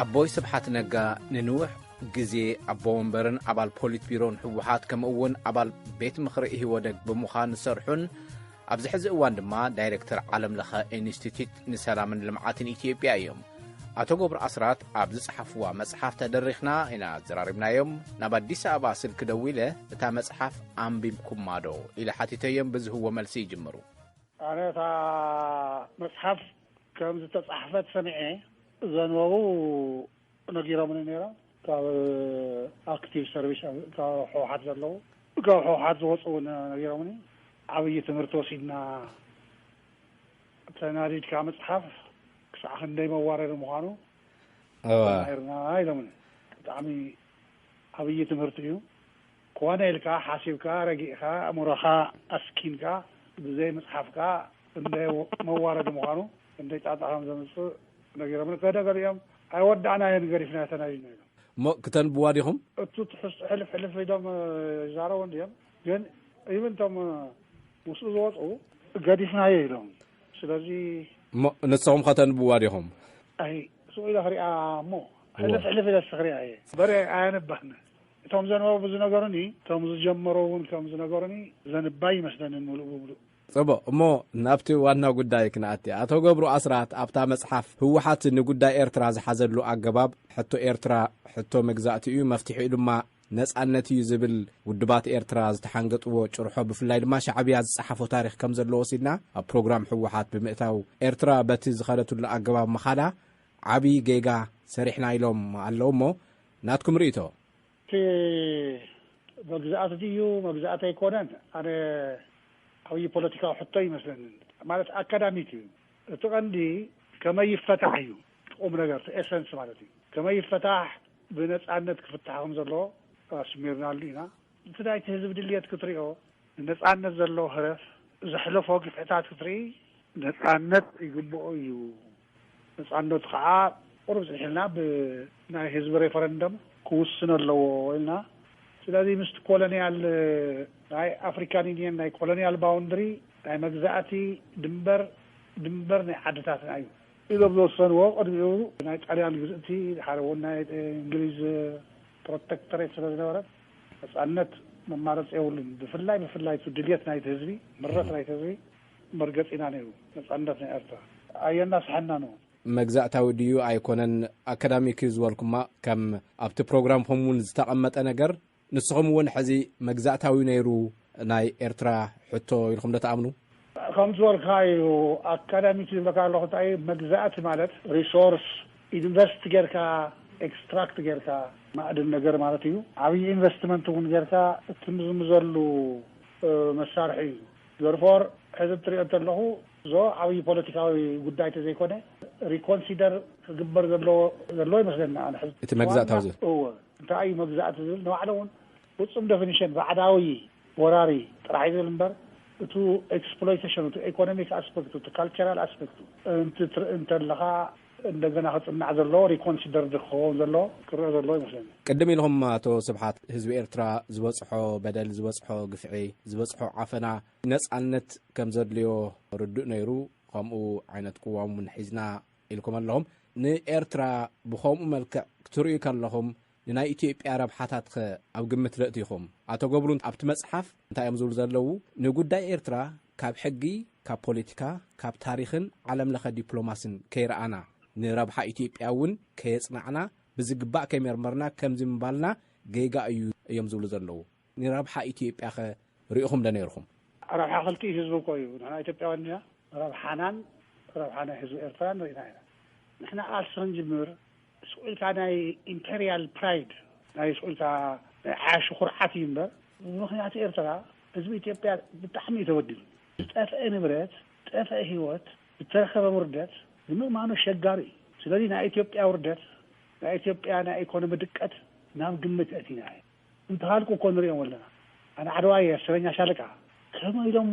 ኣቦይ ስብሓት ነጋ ንንውሕ ግዜ ኣቦ ወንበርን ኣባል ፖሊት ቢሮን ህወሓት፣ ከምኡ እውን ኣባል ቤት ምኽሪ ኢህወደግ ብምዃን ዝሰርሑን ኣብዚ ሕዚ እዋን ድማ ዳይሬክተር ዓለም ለኸ ኢንስቲትዩት ንሰላምን ልምዓትን ኢትዮጵያ እዮም። ኣቶ ገብሩ ኣስራት ኣብ ዝጸሓፍዋ መጽሓፍ ተደሪኽና ኢና ኣዘራሪብናዮም። ናብ ኣዲስ ኣበባ ስልኪ ደዊለ፣ "እታ መጽሓፍ ኣንቢብኩማ ዶ?" ኢለ ሓቲተዮም። ብዝህዎ መልሲ ይጅምሩ። ኣነ እታ መጽሓፍ ከም ዝተጻሕፈት ሰሚዐ፣ ዘንበቡ ነጊሮምኒ ነይሮም። ካብ ኣክቲቭ ሰርቪስ፣ ካብ ህወሓት ዘለዉ፣ ካብ ህወሓት ዝወፁ እውን ነጊሮምኒ። ዓብዪ ትምህርቲ ወሲድና። ተናዲድካ ምጽሓፍ ክሳዕ ክንደይ መዋረዲ ምዃኑ እዋ። ተማሂርና ኢሎምኒ። ብጣዕሚ ዓብዪ ትምህርቲ እዩ። ኮነ ኢልካ ሓሲብካ፣ ረጊእካ፣ ኣእምሮኻ ኣስኪንካ፣ ብዘይ ምጽሓፍካ ክንደይ መዋረዲ ምዃኑ፣ ክንደይ ጣጣ ከም ዘምጽእ ነጊሮምኒ። ከደ ገሊኦም፣ "ኣይወዳእናዮን፣ ገዲፍናዮ፣ ተናዲድና" ኢሎም። እሞ ክተንብዋ ዲኹም? እቱ ትሕዝቶ ሕልፍ ሕልፍ ኢሎም፣ እ፣ ይዛረቡ እንድዮም። ግን ኢብን እቶም፣ እ፣ ምስኡ ዝወፁ ገዲፍናዮ ኢሎም። ስለዚ እሞ ንስኹም ከተንብዋ ዲኹም? ኣይ፣ ስቕ ኢለ ክሪኣ እሞ ሕልፍ ኣዎ። ሕልፍ ኢለ ክሪኣ እየ። በረ ኣየንባህን። እቶም ዘንበቡ ዝነገሩኒ፣ እቶም ዝጀመሩ እውን ከም ዝነገሩኒ ዘንባይ ይመስለኒ ምሉእ ብምሉእ። ጽቡቕ፣ እሞ ናብቲ ዋና ጉዳይ ክንኣቲ። ኣቶ ገብሩ ኣስራት ኣብታ መጽሓፍ ህወሓት ንጉዳይ ኤርትራ ዝሓዘሉ ኣገባብ፣ ሕቶ ኤርትራ ሕቶ መግዛእቲ እዩ፣ መፍትሒኡ ድማ ነጻነት እዩ ዝብል፣ ውድባት ኤርትራ ዝተሓንገጥዎ ጭርሖ፣ ብፍላይ ድማ ሻዕብያ ዝጸሓፎ ታሪኽ ከም ዘለዎ ወሲድና፣ ኣብ ፕሮግራም ህወሓት ብምእታው፣ ኤርትራ በቲ ዝኸደትሉ ኣገባብ ምኻዳ ዓቢ ጌጋ ሰሪሕና ኢሎም ኣለዉ። እሞ ናትኩም ርእይቶ? እቲ መግዛእቲ ድዩ መግዛእቲ ኣይኮነን፣ ኣነ ዓብዪ ፖለቲካዊ ሕቶ ይመስለኒ። ማለት ኣካዳሚክ እዩ። እቲ ቀንዲ ከመይ ይፈታሕ እዩ፣ እቲ ቁም ነገር፣ እቲ ኤሰንስ ማለት እዩ። ከመይ ይፈታሕ፣ ብነጻነት ክፍታሕ ከም ዘለዎ ኣስሚርናሉ ኢና። እቲ ናይቲ ህዝቢ ድልየት ክትሪኦ፣ ንነጻነት ዘለዎ ህረፍ፣ ዘሕለፎ ግፍዕታት ክትርኢ፣ ነጻነት ይግብኦ እዩ። ነጻነቱ ከዓ ቁሩብ ጽኒሕልና ብናይ ህዝቢ ሬፈረንደም ክውስን ኣለዎ ኢልና። ስለዚ ምስቲ ኮሎኒያል፣ ናይ ኣፍሪካን ዩኒየን ናይ ኮሎኒያል ባውንድሪ፣ ናይ መግዛእቲ ድንበር፣ ድንበር ናይ ዓድታትና እዩ ኢሎም ዝወሰንዎ፣ ቅድሚኡ ናይ ጣልያን ግዝእቲ፣ ድሓር እውን ናይ እንግሊዝ ፕሮቴክተሬት ስለ ዝነበረ፣ ነጻነት መማረፂ የብሉን። ብፍላይ፣ ብፍላይ እቲ ድልየት ናይቲ ህዝቢ፣ ምረት ናይቲ ህዝቢ መርገፂና ነይሩ፣ ነጻነት ናይ ኤርትራ። ኣየናስሐናን እውን። መግዛእታዊ ድዩ ኣይኮነን፣ ኣካዳሚክ እዩ ዝበልኩማ፣ ከም ኣብቲ ፕሮግራምኹም እውን ዝተቐመጠ ነገር፣ ንስኹም እውን ሕዚ መግዛእታዊ ነይሩ ናይ ኤርትራ ሕቶ ኢልኩም ዶ ትኣምኑ? ከም ዝበልካ እዩ፣ ኣካዳሚክ ዝብለካ ኣለኹ። እንታይ እዩ መግዛእቲ ማለት? ሪሶርስ ኢንቨስት ጌርካ፣ ኤክስትራክት ጌርካ፣ ማእድን ነገር ማለት እዩ። ዓብዪ ኢንቨስትመንት እውን ጌርካ፣ እትምዝምዘሉ፣ እ፣ መሳርሒ እዩ። ዘርፎር ሕዚ እትሪኦ እንተለኹ፣ ዞ ዓብዪ ፖለቲካዊ ጉዳይ ተዘይኮነ፣ ሪኮንሲደር ክግበር ዘለዎ፣ ዘለዎ ይመስለኒ ኣነ ሕዚ። እቲ መግዛእታዊ ዋና ዝብል። እወ፣ እንታይ እዩ መግዛእቲ ዝብል ንባዕሉ እውን ፍጹም ዴፊኒሽን ባዕዳዊ ወራሪ ጥራሕ እዩ ዝብል እምበር፣ እቱ ኤክስፕሎይቴሽን፣ እቱ ኢኮኖሚክ ኣስፔክቱ፣ እቱ ካልቸራል ኣስፔክቱ እንትትርኢ እንተለኻ፣ እንደገና ክጽናዕ ዘለዎ፣ ሪኮንሲደርድ ክኸውን ዘለዎ፣ ክረአ ዘለዎ ይመስለኒ። ቅድም ኢልኹም ኣቶ ስብሓት፣ ህዝቢ ኤርትራ ዝበጽሖ በደል፣ ዝበጽሖ ግፍዒ፣ ዝበጽሖ ዓፈና፣ ነጻነት ከም ዘድልዮ ርዱእ ነይሩ። ከምኡ ዓይነት ቅዋም እውን ሒዝና ኢልኩም ኣለኹም። ንኤርትራ ብኸምኡ መልክዕ ክትርእዩ ከለኹም፣ ንናይ ኢትዮጵያ ረብሓታትኸ ኣብ ግምት ተእቲኹም? ኣቶ ገብሩ ኣብቲ መጽሓፍ እንታይ እዮም ዝብሉ ዘለዉ? ንጉዳይ ኤርትራ ካብ ሕጊ፣ ካብ ፖለቲካ፣ ካብ ታሪኽን ዓለም ለኸ ዲፕሎማስን ከይረኣና፣ ንረብሓ ኢትዮጵያ እውን ከየጽናዕና፣ ብዝግባእ ከይመርመርና፣ ከምዚ ምባልና ጌጋ እዩ እዮም ዝብሉ ዘለዉ። ንረብሓ ኢትዮጵያኸ ርኢኹም ዶ ነይርኹም? ረብሓ ክልቲኡ ህዝቢ እኮ እዩ። ንሕና ኢትዮጵያውያን ኢና። ረብሓናን ረብሓ ናይ ህዝቢ ኤርትራን ርኢና ኢና። ንሕና ቃልሲ ክንጅምር፣ ስቕ ኢልካ ናይ ኢምፔሪያል ፕራይድ፣ ናይ ስቕ ኢልካ ናይ ዓያሹ ኩርዓት እዩ እምበር፣ ብምኽንያት ኤርትራ፣ ህዝቢ ኢትዮጵያ ብጣዕሚ እዩ ተበዲሉ። ዝጠፍአ ንብረት፣ ዝጠፍአ ህይወት፣ ዝተረኸበ ውርደት ንምእማኑ ኣሸጋሪ እዩ። ስለዚ ናይ ኢትዮጵያ ውርደት፣ ናይ ኢትዮጵያ ናይ ኢኮኖሚ ድቀት ናብ ግምት ኣእቲና እዩ። እንተሃልኩ እኮ ንሪኦም ኣለና። ኣነ ዓድዋ እየ፣ ኣስረኛ ሻለቃ። ከመይ ኢሎም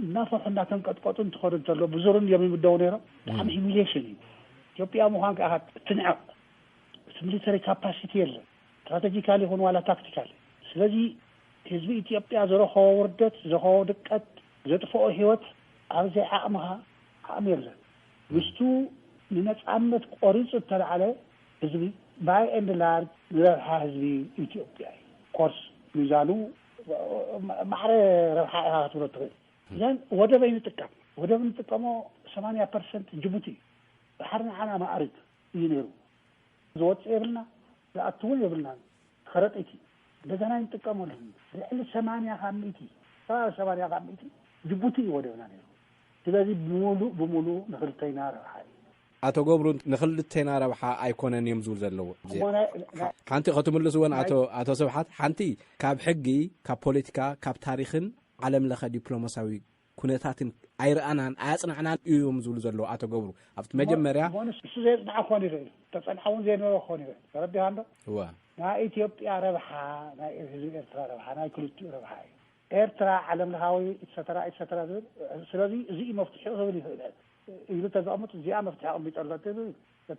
እናፈርሑ እናተንቀጥቀጡ እንትኸዱ እንተሎ ብዙር እንዲዮም ይምደቡ ነይሮም። ብጣዕሚ ሂሚሊየሽን እዩ። ኢትዮጵያ ምዃን ከዓ ትንዕቕ። እቲ ሚሊተሪ ካፓሲቲ የለን። ስትራቴጂካል ይኹን ዋላ ታክቲካል። ስለዚ ህዝቢ ኢትዮጵያ ዝረኸቦ ውርደት፣ ዝረኸቦ ድቀት፣ ዘጥፍኦ ህይወት ኣብ ዘይዓቕምኻ ዓቕሚ የለን። ምስቱ ንነጻነት ቆሪጹ እተላዕለ ህዝቢ፣ by and large፣ ንረብሓ ህዝቢ ኢትዮጵያ እዩ። ኮርስ ሚዛኑ ማዕረ ረብሓ ኢኻ ክትብሎ ትኽእል። ዘን ወደብ ኣይንጥቀም። ወደብ ንጥቀሞ ሰማንያ ፐርሰንት ጅቡቲ እዩ። ባሕሪ ንዓና ማእርግ እዩ ነይሩ። ዝወፅእ የብልና፣ ዝኣቱ እውን የብልናን። ከረጢት እዩ። እንደገና ኣይንጥቀመሉ። ልዕሊ ሰማንያ ካብ ሚእቲ፣ ከባቢ ሰማንያ ካብ ሚእቲ ጅቡቲ እዩ ወደብና ነይሩ። ስለዚ ብሙሉእ ብሙሉእ ንክልተይና ረብሓ እዩ። ኣቶ ገብሩ፣ ንክልተይና ረብሓ ኣይኮነን እዮም ዝብሉ ዘለዉ። እሞ ናይ- ናይ- ሓንቲ ክትምልስዎን ኣቶ ኣቶ ስብሓት፣ ሓንቲ ካብ ሕጊ፣ ካብ ፖለቲካ፣ ካብ ታሪኽን ዓለም ለኸ ዲፕሎማሲያዊ ኩነታትን ኣይረኣናን ኣያጽናዕናን እዮም ዝብሉ ዘለዉ ኣቶ ገብሩ። ኣብቲ መጀመርያ እሞ ንሱ ዘየጽንዓ ክኾን ይኽእል፣ ተጸንዓ እውን ዘይነበረ ክኾን ይኽእል። ተረዲኻ እንዶ? እዋ። ናይ ኢትዮጵያ ረብሓ፣ ናይ ህዝቢ ኤርትራ ረብሓ፣ ናይ ክልቲኡ ረብሓ እዩ። ኤርትራ ዓለም ለኻዊ ኢትሰተራ ኢትሰተራ ዝብል፣ ስለዚ እዚ እዩ መፍትሒ ክብል ይኽእል ኢሉ ተዘቐምጥ፣ እዚኣ መፍትሒ ኣቐሚጠሎ ትብል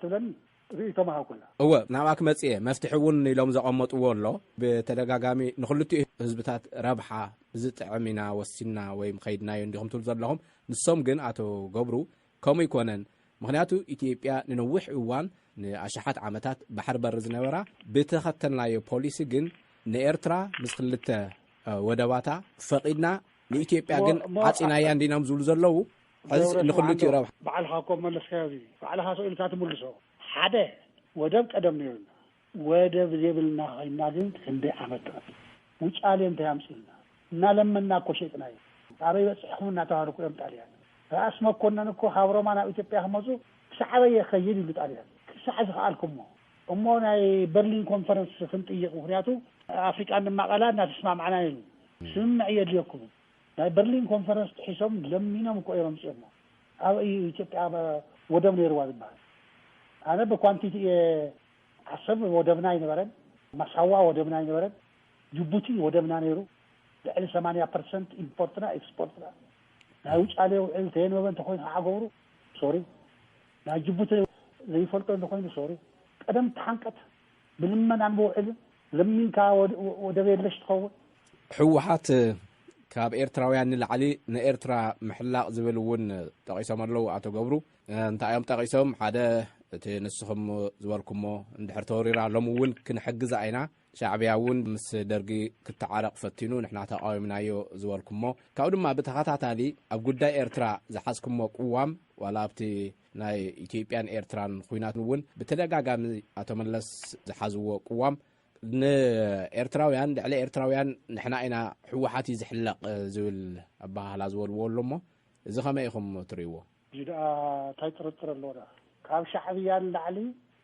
ትብለኒ፣ ርእይቶ መሃብኩላ። እወ፣ ናብኣ ክመጽእ እየ። መፍትሒ እውን ኢሎም ዘቐመጥዎ ኣሎ። ብተደጋጋሚ ንኽልቲኡ ህዝብታት ረብሓ ብዝጥዕም ኢና ወሲንና ወይ ከይድናዮ እንዲኹም ትብሉ ዘለኹም። ንሶም ግን፣ ኣቶ ገብሩ፣ ከምኡ ኣይኮነን። ምኽንያቱ፣ ኢትዮጵያ ንነዊሕ እዋን፣ ንኣሽሓት ዓመታት ባሕሪ በሪ ዝነበራ፣ ብተኸተልናዮ ፖሊሲ ግን ንኤርትራ ምስ ክልተ፣ እ፣ ወደባታ ፈቒድና፣ ንኢትዮጵያ ግን እሞ፣ እሞ፣ ዓጺናያ እንዲና እዮም ዝብሉ ዘለዉ። ሕዚ ገብረ ንኽልቲኡ ስብሓት ረብሓ። ባዕልኻ እኮ መለስካዮ፣ እዚ ባዕልኻ ስኢልካ ትምልሶ። ሓደ፣ ወደብ ቀደም ነይሩና። ወደብ ዘይብልና ኮይና ግን ክንደይ ዓመት ትቐጽል? ውጫሌ እንታይ ኣምጽኡልና? እናለመና እኮ ሸጥናዮ። ኣበይ በጺሕኩም እናተባህሉ እኮ እዮም ጣልያን። ራእሲ መኮነን እኮ ካብ ሮማ ናብ ኢትዮጵያ ክመጹ፣ "ክሳዕ ኣበይ የኸይድ?" ይብሉ ጣልያን። "ክሳዕ ዝኸኣልኩሞ። እሞ ናይ በርሊን ኮንፈረንስ ክንጥይቕ፣ ምኽንያቱ ኣፍሪቃ እንማቐላ እናተስማማዕና" ኢሉ። "ስምምዕ የድልየኩም?" ናይ በርሊን ኮንፈረንስ ጥሒሶም ለሚኖም እኮ እዮም ኣምጺኦሞ። ኣበይ እዩ ኢትዮጵያ ወደብ ነይርዋ ዝበሃል? ኣነ ብኳንቲቲ እየ፣ ዓሰብ ወደብና ኣይነበረን፣ ማሳዋ ወደብና ኣይነበረን፣ ጅቡቲ ወደብና ነይሩ። ልዕሊ ሰማንያ ፐርሰንት ኢምፖርትና ኤክስፖርትና። ናይ ውጫሌ ውዕል ተየንበበ እንተኾይኑ ከዓ ገብሩ፣ ሶሪ። ናይ ጅቡቲ ዘይፈልጦ እንተኾይኑ፣ ሶሪ። ቀደም ተሓንቀት፣ ብልመናን ብውዕልን ለሚንካ ወደ-፣ ወደብ የለሽ ትኸውን። ህወሓት ካብ ኤርትራውያን ንላዕሊ ንኤርትራ ምሕላቕ ዝብል እውን ጠቒሶም ኣለዉ ኣቶ ገብሩ። እንታይ እዮም ጠቒሶም? ሓደ፣ እቲ ንስኹም ዝበልኩሞ፣ እንድሕር ተወሪራ ሎም እውን ክንሕግዛ ኢና። ሻዕብያ እውን ምስ ደርጊ ክተዓረቕ ፈቲኑ፣ ንሕና ተቓዊምናዮ ዝበልኩሞ። ካብኡ ድማ ብተኸታታሊ ኣብ ጉዳይ ኤርትራ ዝሓዝኩሞ ቅዋም፣ ዋላ ኣብቲ ናይ ኢትዮጵያን ኤርትራን ኹናት እውን ብተደጋጋሚ ኣቶ መለስ ዝሓዝዎ ቅዋም፣ ንኤርትራውያን፣ ልዕሊ ኤርትራውያን ንሕና ኢና፣ ህወሓት እዩ ዝሕለቕ ዝብል ኣበሃህላ ዝበልዎ ኣሎ እሞ፣ እዚ ከመይ ኢኹም ትርእይዎ? እዚ ደኣ እንታይ ጥርጥር ኣለዎ ደኣ? ካብ ሻዕብያ ንላዕሊ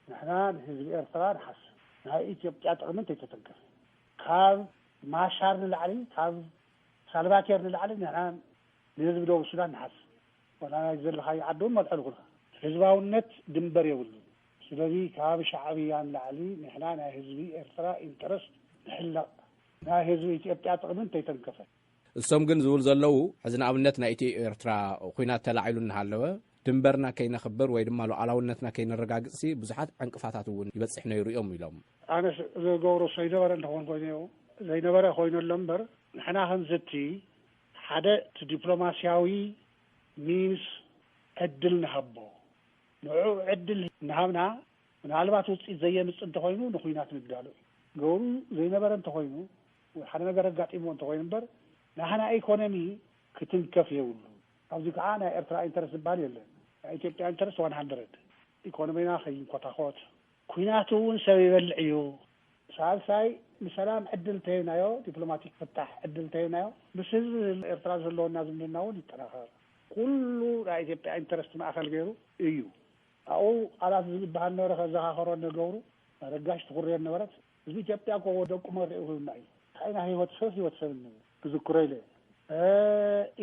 ንሕና ንህዝቢ ኤርትራ ንሓስብ። ናይ ኢትዮጵያ ጥቕሚ እንተይተተንከፈ። ካብ ማሻር ንላዕሊ፣ ካብ ሳልቫኪር ንላዕሊ ንሕና ንህዝቢ ደቡብ ሱዳን ንሓስብ። ዋላ ናይ ዘለኻዮ ዓዲ እውን መልዕልኩልካ። ህዝባውነት ድንበር የብሉን። ስለዚ ካብ ሻዕብያ ንላዕሊ ንሕና ናይ ህዝቢ ኤርትራ ኢንተረስት ንሕለቕ። ናይ ህዝቢ ኢትዮጵያ ጥቕሚ እንተይተንከፈ። እሶም ግን ዝብሉ ዘለዉ፣ ሕዚ ንኣብነት ናይ ኢትዮ ኤርትራ ኹናት ተላዒሉ እናሃለወ፣ ድንበርና ከይነኽብር ወይ ድማ ሉዓላውነትና ከይነረጋግጽሲ ብዙሓት ዕንቅፋታት እውን ይበጽሕ ነይሩ እዮም ኢሎም። ኣነስ ዝገብሮ ዘይነበረ እንተኾን ኮይኑ እዩ። ዘይነበረ ኮይኑ ኣሎ እምበር፣ ንሕና ክንዝቲ ሓደ እቲ ዲፕሎማስያዊ ሚንስ ዕድል ንሃቦ። ንዕኡ ዕድል እናሃብና፣ ምናልባት ውፅኢት ዘየምፅእ እንተኾይኑ ንኹናት ንዳሎ እዩ። ገብሩ ዘይነበረ እንተኾይኑ፣ ወይ ሓደ ነገር ኣጋጢምዎ እንተኾይኑ እምበር፣ ናህና ኢኮኖሚ ክትንከፍ የብሉ። ኣብዚ ከዓ ናይ ኤርትራ ኢንተረስት ዝበሃል የለን። ናይ ኢትዮጵያ ኢንተረስት ዋን ሃንድረድ። ኢኮኖሚና ከይንኮታኾት፣ ኩናት እውን ሰብ ይበልዕ እዩ። ሳልሳይ፣ ንሰላም ዕድል እንተሂብናዮ፣ ዲፕሎማቲክ ፍታሕ ዕድል እንተሂብናዮ፣ ምስ ህዝቢ ኤርትራ ዘለወና ዝምድና እውን ይጠናኸር። ኩሉ ናይ ኢትዮጵያ ኢንተረስት ማእኸል ገይሩ እዩ። ኣብኡ ቃላት ዝበሃል ነበረ፣ ከዘኻኸሮ ንገብሩ፣ ኣረጋሽ ትኹርዮ ነበረት። ህዝቢ ኢትዮጵያ እኮ ደቁ መሪኡ ክብልና እዩ። እንታይ ኢና ህይወት ሰብ፣ ህይወት ሰብ እንብል? ክዝክሮ ኢለ። እ፣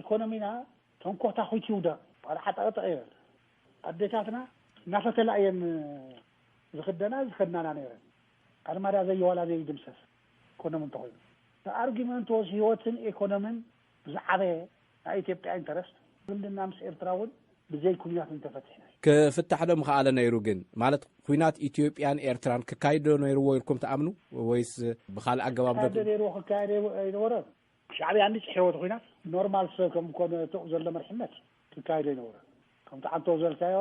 ኢኮኖሚና ተንኮታኺቱ ይውደቕ፣ ዋላ ዓጠቕጠቕ ይበል። ኣዴታትና እናፈተላ እየን ዝኽደና፣ ዝኸድናና ነይረን። ኣልማዳ ዘይዋላ ዘይድምሰስ ኢኮኖሚ እንተኾይኑ። ንኣርጊመንት ወስ ህይወትን ኢኮኖሚን ብዝዓበየ ናይ ኢትዮጵያ ኢንተረስት፣ ዝምድና ምስ ኤርትራ እውን ብዘይ ኩናት እንተፈቲሕና። ክፍታሕ ዶ ምኽኣለ ነይሩ ግን? ማለት፣ ኩናት ኢትዮጵያን ኤርትራን ክካይድ ዶ ነይርዎ ኢልኩም ትኣምኑ? ወይስ ብኻልእ ኣገባብ ዶ? ክካየድ ነይርዎ፣ ክካየድ ኣይነበረን። ሻዕብያ እንዲ ጽሒዎ እቲ ኩናት፣ ኖርማል ሰብ ከም ኮነ ጡቕ ዘሎ መሪሕነት ክካየድ ኣይነበረን። ከምቲ ዓንቶ ዝበልካዮ፣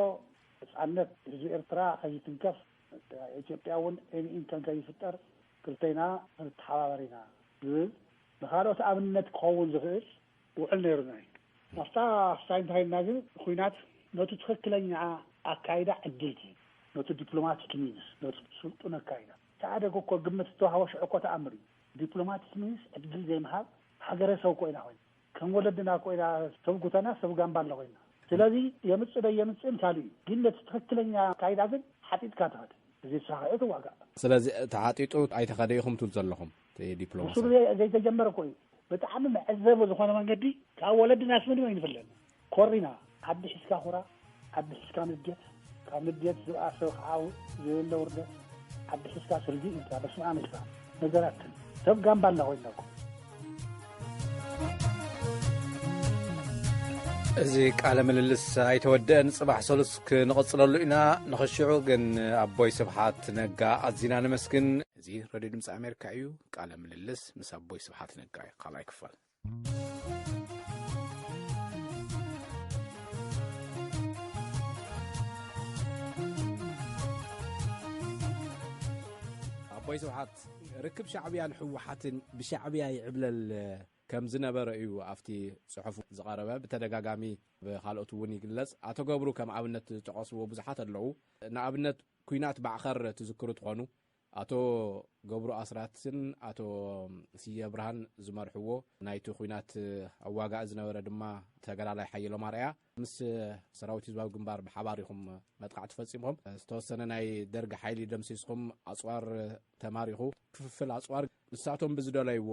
ነጻነት ህዝቢ ኤርትራ ከይትንከፍ፣ ኢትዮጵያ እውን ኤንኢን ከም ከይፍጠር ክልተና ክንተሓባበር ኢና ዝብል ንኻልኦት ኣብነት ክኸውን ዝኽእል ውዕል ነይሩና እዩ። ኣብታ ክሳይ እንተኸይድና ግን፣ ኲናት ነቲ ትኽክለኛ ኣካይዳ ዕድል ትህብ፣ ነቲ ዲፕሎማቲክ ሚንስ፣ ነቲ ስልጡን ኣካይዳ። ተኣደግ እኮ ግምት ዝተዋህቦ ሽዑ እኮ ተኣምር እዩ። ዲፕሎማቲክ ሚንስ ዕድል ዘይምሃብ፣ ሃገረሰብ እኮ ኢና ኮይና፣ ከም ወለድና እኮ ኢና፣ ሰብ ጉተና ሰብ ጋምባላ ኮይና። ስለዚ የምጽእ ዶ የምጽእን ካልእ እዩ፣ ግን ነቲ ትኽክለኛ ኣካይዳ ግን ሓጢጥካ ትኸድ። እዚ ተሳኺዑ ትዋጋእ። ስለዚ ተሓጢጡ ኣይተኸደ ኢኹም ትብሉ ዘለኹም፣ እቲ ዲፕሎማሲ? ቁሱሉ ዘይ-፣ ዘይተጀመረ እኮ እዩ። ብጣዕሚ መዐዘቢ ዝኾነ መንገዲ ካብ ወለድና ስምድም ኣይንፍለን። ኮሪና፣ ዓዲ ሒዝካ ኩራ፣ ዓዲ ሒዝካ ንዴት፣ ካብ ንዴት ዝብኣ ሰብ ክዓው፣ ዘየለ ውርደት፣ ዓዲ ሒዝካ ስርጊ ኢልካ፣ በስመ ኣብ ኢልካ፣ ነገራትን ሰብ ጋምባላ ኮይንና እኮ። እዚ ቃለ ምልልስ ኣይተወደአን፣ ጽባሕ ሰሉስ ክንቕጽለሉ ኢና። ንኽሽዑ ግን ኣቦይ ስብሓት ነጋ ኣዚና ነመስግን። እዚ ሬድዮ ድምፂ ኣሜሪካ እዩ። ቃለ ምልልስ ምስ ኣቦይ ስብሓት ነጋ እዩ፣ ካልኣይ ክፋል። ኣቦይ ስብሓት፣ ርክብ ሻዕብያን ህወሓትን ብሻዕብያ ይዕብለል ከም ዝነበረ እዩ ኣብቲ ጽሑፍ ዝቐረበ። ብተደጋጋሚ ብኻልኦት እውን ይግለጽ። ኣቶ ገብሩ ከም ኣብነት ዝጠቐስዎ ብዙሓት ኣለዉ። ንኣብነት፣ ኲናት ባዕኸር ትዝክሩ ትኾኑ፣ ኣቶ ገብሩ ኣስራትን ኣቶ ስየ ብርሃን ዝመርሕዎ ናይቲ ኲናት ኣዋጋኢ ዝነበረ ድማ ተጋዳላይ ሓየሎም ኣርኣያ ምስ ሰራዊት ህዝባዊ ግንባር ብሓባር ኢኹም መጥቃዕቲ ፈጺምኩም። ዝተወሰነ ናይ ደርጊ ሓይሊ ደምሲስኩም፣ ኣጽዋር ተማሪኹ። ክፍፍል ኣጽዋር ንሳቶም ብዝደለይዎ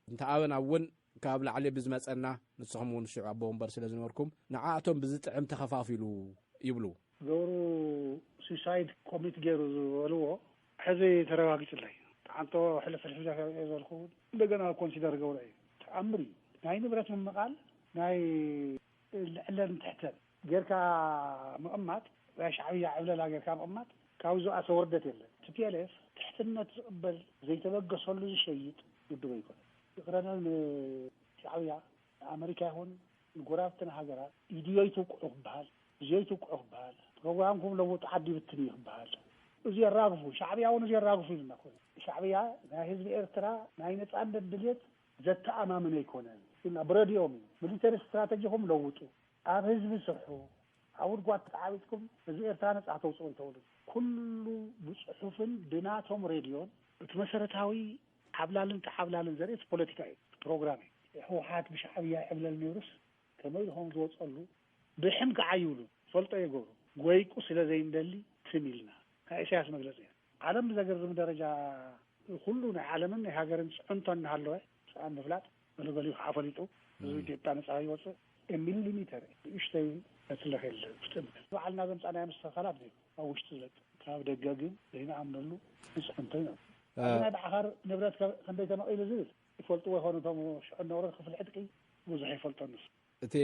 እንተ ኣበና እውን ካብ ላዕሊ ብዝመጸና፣ ንስኹም እውን ሽዑ ኣቦ ወንበር ስለ ዝነበርኩም፣ ንዓኣቶም ብዝጥዕም ተኸፋፊሉ ይብሉ። ገብሩ ሱሳይድ ኮሚት ገይሩ ዝበልዎ ሕዚ ተረጋጊጹለይ። ተዓንቶ ሕልፍ ሕልፍ ኢለ ዝበልኩ እንደገና ኮንሲደር ገብሮ እዩ። ተኣምር እዩ። ናይ ንብረት ምምቓል፣ ናይ ልዕለን ትሕተን ጌርካ ምቕማጥ፣ ናይ ሻዕብያ ዕብለላ ጌርካ ምቕማጥ፣ ካብኡ ዝኣሰ ውርደት የለን። ቲፒኤልኤፍ ትሕትነት ዝቕበል፣ ዘይተበገሰሉ ዝሸይጥ ውድብ ኣይኮነን። ይቕረና ንሻዕብያ፣ ንኣመሪካ ይኹን ንጎረባብትና ሃገራት፣ ኢድዮ ይትውቅዑ ክበሃል፣ እዝዮ ይትውቅዑ ክበሃል፣ ፕሮግራምኩም ለውጡ፣ ዓዲ ብትን እዩ ክበሃል። እዚ የራግፉ፣ ሻዕብያ እውን እዚ የራግፉ ኢሉና እኮ። ሻዕብያ ናይ ህዝቢ ኤርትራ ናይ ነጻነት ድልየት ዘተኣማምን ኣይኮነን ኢልና ብረድኦም እዩ። ሚሊተሪ ስትራተጂኹም ለውጡ፣ ኣብ ህዝቢ ስርሑ፣ ኣብ ጉድጓድ ተዓቢጥኩም ህዝቢ ኤርትራ ነጻ ተውጽኡ እንተብሉ፣ ኩሉ ብጽሑፍን ብናቶም ሬድዮን፣ እቲ መሰረታዊ ዓብላልን ተዓብላልን ዘርኢ እቲ ፖለቲካ እዩ፣ እቲ ፕሮግራም እዩ። ህወሓት ብሻዕብያ ይዕብለል ነይሩስ ከመይ ኢሉ ከም ዝወጸሉ ብሕም ከዓ ይብሉ፣ ፈልጦ የገብሩ። ጎይቁ ስለ ዘይንደሊ ትም ኢልና። ናይ ኢሳያስ መግለጺ እዩ። ዓለም ብዘገርም ደረጃ፣ ኩሉ ናይ ዓለምን ናይ ሃገርን ጽዕንቶ እናሃለወ፣ ስኣን ምፍላጥ፣ ገለገሊኡ ከዓ ፈሊጡ፣ ህዝቢ ኢትዮጵያ ነጻ ይወጽእ። ሚሊሊሜተር ንእሽተይ መትለኽ የለን። ብጥምት ባዕልና ዘምጻእናዮ መስተኻኸላት እዩ ኣብ ውሽጢ ዝለጥ። ካብ ደገ ግን ዘይንኣምነሉ ንጽዕንቶ እዩ። እ፣ ኣብዚ ናይ ብዓኻር ንብረት ከ-፣ ክንደይ ተመቒሉ ዝብል ይፈልጥዎ ይኾኑ እቶም ሽዑ ነበሩ ክፍሊ ዕጥቂ፣ ብዙሕ ይፈልጦ ንሱ። እቲ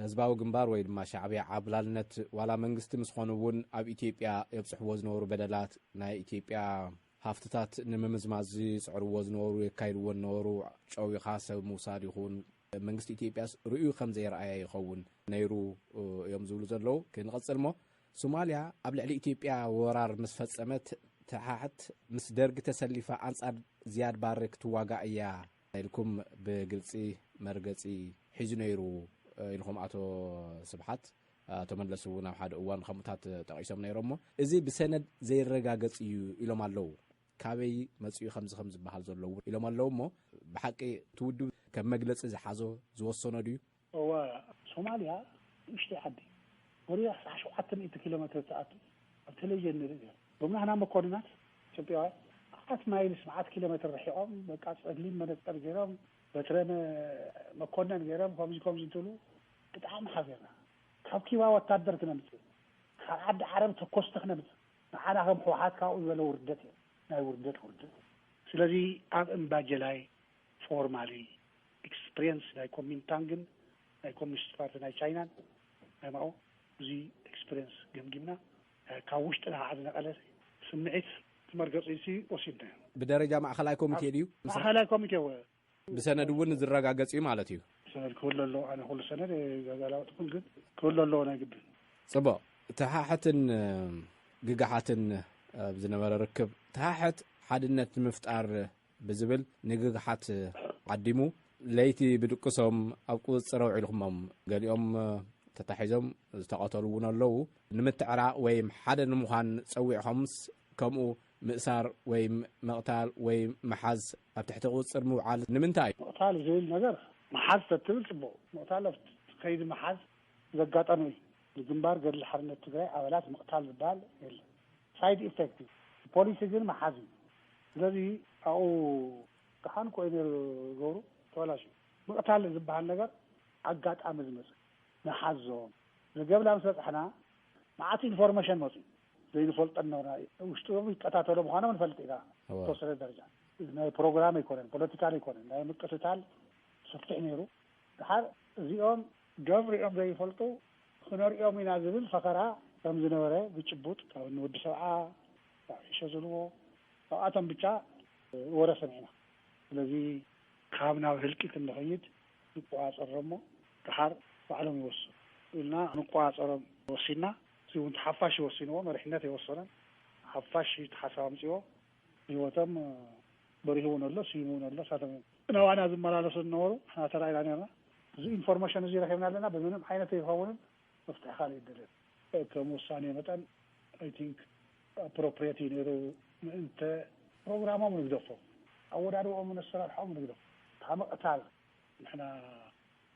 ህዝባዊ ግንባር ወይ ድማ ሻዕብያ ዓብላልነት ዋላ መንግስቲ ምስ ኾኑ እውን ኣብ ኢትዮጵያ የብጽሕዎ ዝነበሩ በደላት፣ ናይ ኢትዮጵያ ሃፍትታት ንምምዝማዝ ዝጽዕርዎ ዝነበሩ፣ የካይድዎ ዝነበሩ፣ ጨዊኻ ሰብ ምውሳድ ይኹን፣ መንግስቲ ኢትዮጵያስ ርእዩ ከም ዘይረኣየ ይኸውን ነይሩ እዮም ዝብሉ ዘለዉ። ክንቐጽል እሞ፣ ሶማልያ ኣብ ልዕሊ ኢትዮጵያ ወራር ምስ ፈጸመት፣ ትሓሕት ምስ ደርጊ ተሰሊፋ ኣንጻር ዝያድ ባሬ ክትዋጋእ እያ ኢልኩም ብግልጺ መርገጺ ሒዙ ነይሩ ኢልኩም ኣቶ ስብሓት፣ ኣቶ መለስ እውን ኣብ ሓደ እዋን ከምኡታት ጠቒሶም ነይሮም። እሞ እዚ ብሰነድ ዘይረጋገጽ እዩ ኢሎም ኣለዉ። ካበይ መጺኡ ከምዚ ከም ዝበሃል ዘለዉ ኢሎም ኣለዉ። እሞ ብሓቂ እቲ ውድብ ከም መግለጺ ዝሓዞ ዝወሰኖ ድዩ? እወ፣ ሶማልያ ንእሽተይ ዓዲ፣ ወሪዳ ክሳዕ ሸውዓተ ሚእቲ ኪሎ ሜትር ትኣቱ፣ ኣብ ቴሌቪዥን ንርኢ ነይሩ። ሎሚ ንሕና መኮንናት ኢትዮጵያውያን፣ መዓት ማይልስ፣ መዓት ኪሎ ሜትር ርሒቖም፣ በቃ ጸሊም መነጸር ገይሮም፣ በትረ መ-፣ መኮነን ገይሮም፣ ከምዚ ከምዚ እንትብሉ ብጣዕሚ ሓዚርና። ካብ ኪባ ወታደር ክነምጽእ፣ ካብ ዓዲ ዓረብ ተኮስቲ ክነምጽእ፣ ንዓና ከም ህወሓት ካብኡ ዝበለ ውርደት የለን። ናይ ውርደት ውርደት። ስለዚ ኣብ እምባጀላይ ፎርማሊ ኤክስፕሪየንስ ናይ ኮሚንታንግን ናይ ኮሚኒስት ፓርቲ ናይ ቻይናን ናይ ማኦ፣ እዚ ኤክስፕሪየንስ ገምጊምና፣ ካብ ውሽጥና ከዓ ዝነቐለ ስምዒት፣ እቲ መርገፂ እዚ ወሲድናዮ። ብደረጃ ማእኸላይ ኮሚቴ ድዩ? ማእኸላይ ኮሚቴ ወ- ብሰነድ እውን ዝረጋገጽ እዩ ማለት እዩ። ሰነድ ክህሉ ኣለዎ። ኣነ ኩሉ ሰነድ ዘጋላበጥኩን፣ ግን ክህሉ ኣለዎ ናይ ግድን። ጽቡቕ። ተሓሕትን ግግሓትን ኣብ ዝነበረ ርክብ፣ ተሓሕት ሓድነት ንምፍጣር ብዝብል ንግግሓት ዓዲሙ፣ ለይቲ ብድቅሶም ኣብ ቁጽጽር ኣውዒልኩሞም። ገሊኦም ተታሒዞም ዝተቐተሉ እውን ኣለዉ። ንምትዕራቕ ወይ ሓደ ንምዃን ጸዊዕኹምስ፣ ከምኡ ምእሳር ወይ ምቕታል ወይ ምሓዝ፣ ኣብ ትሕቲ ቁጽጽር ምውዓል ንምንታይ? ምቕታል ዝብል ነገር፣ ምሓዝ ተትብል ጽቡቕ። ምቕታል ኣብቲ ከይዲ ምሓዝ ዘጋጠመ እዩ። ንግንባር ገድሊ ሓርነት ትግራይ ኣባላት ምቕታል ዝበሃል የለን። ሳይድ ኢፌክት እዩ። ፖሊሲ ግን ምሓዝ እዩ። ስለዚ ኣብኡ ደሓን እኮ እዩ ነይሩ ገብሩ፣ ተበላሽዩ። ምቕታል ዝበሃል ነገር ኣጋጣሚ ዝመጽእ፣ ንሓዞም። ዘገብላ ምስ በጻሕና መዓት ኢንፎርሜሽን መጽኡ። ዘይንፈልጦ ነበርና። ውሽጦም ይቀታተሉ ምዃኖም ንፈልጥ ኢና። እወ። ተወሰነ ደረጃ ናይ ፕሮግራም ኣይኮነን፣ ፖለቲካል ኣይኮነን፣ ናይ ምቅትታል ሰፊሕ ነይሩ። ድሓር እዚኦም ዶብ ሪኦም ዘይፈልጡ ክነርእዮም ኢና ዝብል ፈኸራ ከም ዝነበረ ብጭቡጥ ካብ ንወዲ ሰብዓ፣ ካብ ሒሸ ዝብልዎ፣ ካብኣቶም ብቻ ወረ ሰሚዕና። ስለዚ ካብ ናብ ህልቂት እንድኸይድ ንቆጻጸሮም እሞ፣ ድሓር ባዕሎም ይወስኑ ኢልና ንቆጻጸሮም ወሲንና። እዚ እውን ሓፋሽ ይወስንዎ፣ መሪሕነት ኣይወሰነን። ሓፋሽ እዩ እቲ ሓሳብ ኣምፅዎ። ህይወቶም በሪሁ እውን ኣሎ፣ ስይሙ እውን ኣሎ። ንሳቶም እዮም ናባና ዝመላለሱ ዝነበሩ፣ ንሕና ተራኢና ነርና። እዚ ኢንፎርሜሽን እዚ ረኺብና ኣለና፣ ብምንም ዓይነት ኣይኸውንን፣ መፍትሒ ካልእ ይደልየን። ከም ውሳኔ መጠን፣ ኣይ ቲንክ፣ ኣፕሮፕሪየት እዩ ነይሩ። ምእንተ ፕሮግራሞም ንግደፎ፣ ኣወዳድቦም፣ ኣሰራርሓኦም ንግደፎ። ካብ ምቕታል ንሕና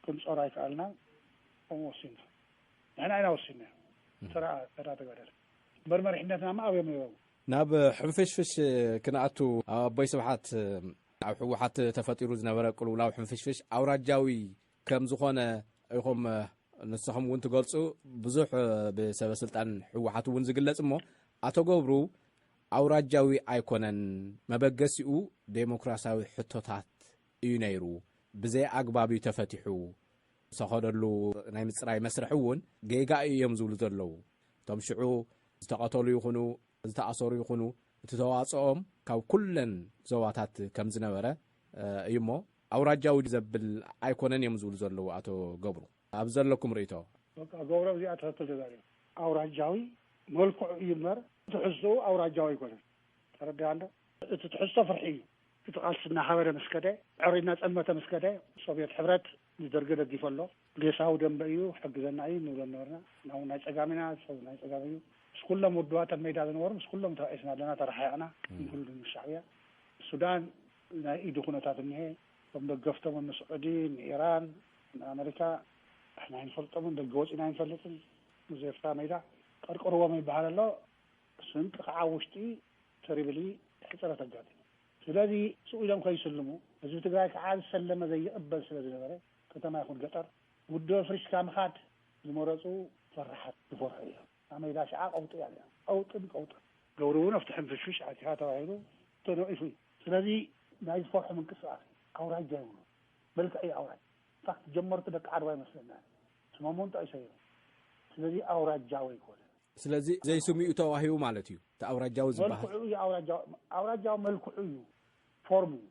ክንጾር ኣይከኣልናን። ከምኡ ወሲንና፣ ንሕና ኢና ወሲንና። ተራ ተራ ተጋደለ እምበር መሪሕነትና ማ ኣብዮም እዮም። ናብ ሕንፍሽፍሽ ክንኣቱ፣ ኣቦይ ስብሓት፣ ኣብ ህወሓት ተፈጢሩ ዝነበረ ቅልውላው ሕንፍሽፍሽ ኣውራጃዊ ከም ዝኾነ ኢኹም ንስኹም እውን ትገልጹ። ብዙሕ ብሰበ ስልጣን ህወሓት እውን ዝግለጽ እሞ፣ ኣቶ ገብሩ፣ ኣውራጃዊ ኣይኮነን፣ መበገሲኡ ዴሞክራሲያዊ ሕቶታት እዩ ነይሩ። ብዘይ ኣግባብ እዩ ተፈቲሑ። ዝተኸደሉ ናይ ምጽራይ መስርሕ እውን ጌጋ እዮም ዝብሉ ዘለዉ። እቶም ሽዑ ዝተቐተሉ ይኹኑ ዝተኣሰሩ ይኹኑ፣ እቲ ተዋጽኦም ካብ ኩለን ዞባታት ከም ዝነበረ፣ እ፣ እዩ እሞ፣ ኣውራጃዊ ዘብል ኣይኮነን እዮም ዝብሉ ዘለዉ ኣቶ ገብሩ። ኣብ ዘለኩም ርእይቶ? በቃ ገብሮም እዚኣ ትኽክል ተዛሪቡ። ኣውራጃዊ መልክዑ እዩ እምበር፣ ትሕዝትኡ ኣውራጃዊ ኣይኮነን። ተረዲኣ እንዶ? እቲ ትሕዝቶ ፍርሒ እዩ። እቲ ቃልሲ እናኸበደ ምስ ከደ፣ ዕሪ እናጸልመተ ምስ ከደ፣ ሶቭየት ሕብረት ንደርጊ ደጊፉ ኣሎ። ዴሳዊ ደንበ እዩ፣ ሕግዘና እዩ ንብሎ ነበርና። ንሕና እውን ናይ ጸጋም ኢና፣ ንሶም ናይ ጸጋም እዩ። ምስ ኩሎም ውድባት ኣብ ሜዳ ዝነበሩ፣ ምስ ኩሎም ተባኢስና ኣለና፣ ተረሓሒቕና፣ እም። ንኩሉ ምስ ሻዕብያ። ሱዳን ናይ ኢዱ ኩነታት እኒሄ። እቶም ደገፍቶም ንስዑዲ፣ ንኢራን፣ ንኣመሪካ፣ ንሕና ኣይንፈልጦምን፣ ደገ ወጺና ኣይንፈልጥን። ምስ ኤርትራ ሜዳ ቀርቅርዎም ይበሃል ኣሎ። ስንቂ ከዓ ውሽጢ ተሪብሊ ሕፅረት ኣጋጢሙ። ስለዚ ስቕ ኢሎም ከይስልሙ፣ ህዝቢ ትግራይ ከዓ ዝሰለመ ዘይቕበል ስለ ዝነበረ፣ ከተማ ይኹን ገጠር፣ ውድብ ኣፍሪስካ ምኻድ ዝመረፁ ፈራሓት ዝፈርሑ እዮም። ኣብ ሜዳ ሽዓ ቀውጢ እያ ነይራ። ቀውጥን ቀውጥን። ገብሩ እውን ኣብቲ ሕንፍሽፍሽ ኣቲኻ ተባሂሉ ተነቒፉ እዩ። ስለዚ ናይ ዝፈርሑ ምንቅስቃስ እዩ። ኣውራጃ ይብሉ። መልክዕ እዩ ኣውራጃ። ኢንፋክት ጀመርቱ ደቂ ዓድዋ ይመስለና። ስሞም እውን ጠቒሰ እዮም። ስለዚ ኣውራጃዊ ኣይኮነን። ስለዚ ዘይስሚኡ ተዋሂቡ ማለት እዩ። እቲ ኣውራጃዊ ዝበሃል። መልክዑ እዩ ኣውራጃዊ፣ ኣውራጃዊ መልክዑ እዩ፣ ፎርም እዩ።